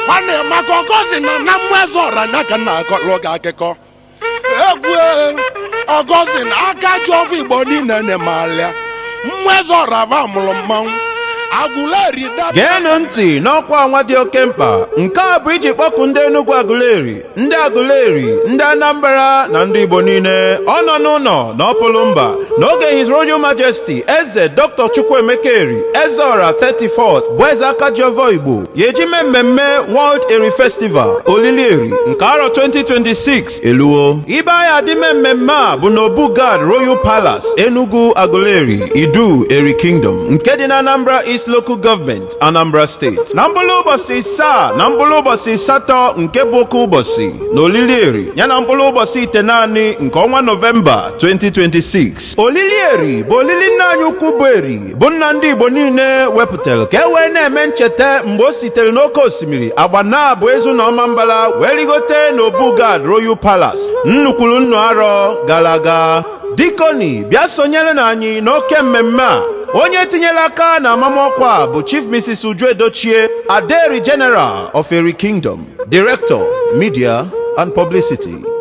Nwanne, maka ọgọzi na mmụọ ọra nya ka nna akọlụ gị akụkọ egwu. Ọgọzi na aka ji ọfụ Igbo niile na-emalịa mmụọ eze ọra va mụrụ mmanwụ Agụleri. Geenụ ntị n'ọkwa anwa dị oke mkpa. Nke a bụ iji kpọkụ ndị Enugu Agụleri, ndị Agụleri, ndị Anambra na ndị Igbo niile, ọ nọ n'ụlọ na ọpụlụ mba, n'oge His Royal Majesty Eze Dr. Chukwuemeka Eri Ezeora 34th, bụ eze Akajiọfọ Igbo, ya eji mee mmemme World Eri Festival, Olili Eri nke arọ 2026 eluo. Ibe aya dị mee mmemme a bụ n'Obugad Royal Palace, Enugu Aguleri, Idu Eri Kingdom, nke dị na Anambra East Local Government, Anambra State, na mkpụrụ ụbọchị 7 na mkpụrụ ụbọchị 8 nke bụ oke ụbọchị na Olili Eri, ya na mkpụrụ ụbọchị 9 nke ọnwa Nọvemba 2026. Olili Eri bụ olili nna anyị ukwu bụ Eri, bụ nna ndị Igbo niile, wepụtara ka e wee na-eme ncheta mgbe o sitere n'oké osimiri Agbana bụ ezu na ọma mbala wee rigote n'Obugad Royal Palace nnukwuru nnu arọ gara aga. Dikoni, bịa sonyere na anyị n'oke mmemme a. Onye tinyere aka na amamọkwa bụ Chief Mrs. Uju Edochie, Aderi General of Eri Kingdom, Director, Media and Publicity.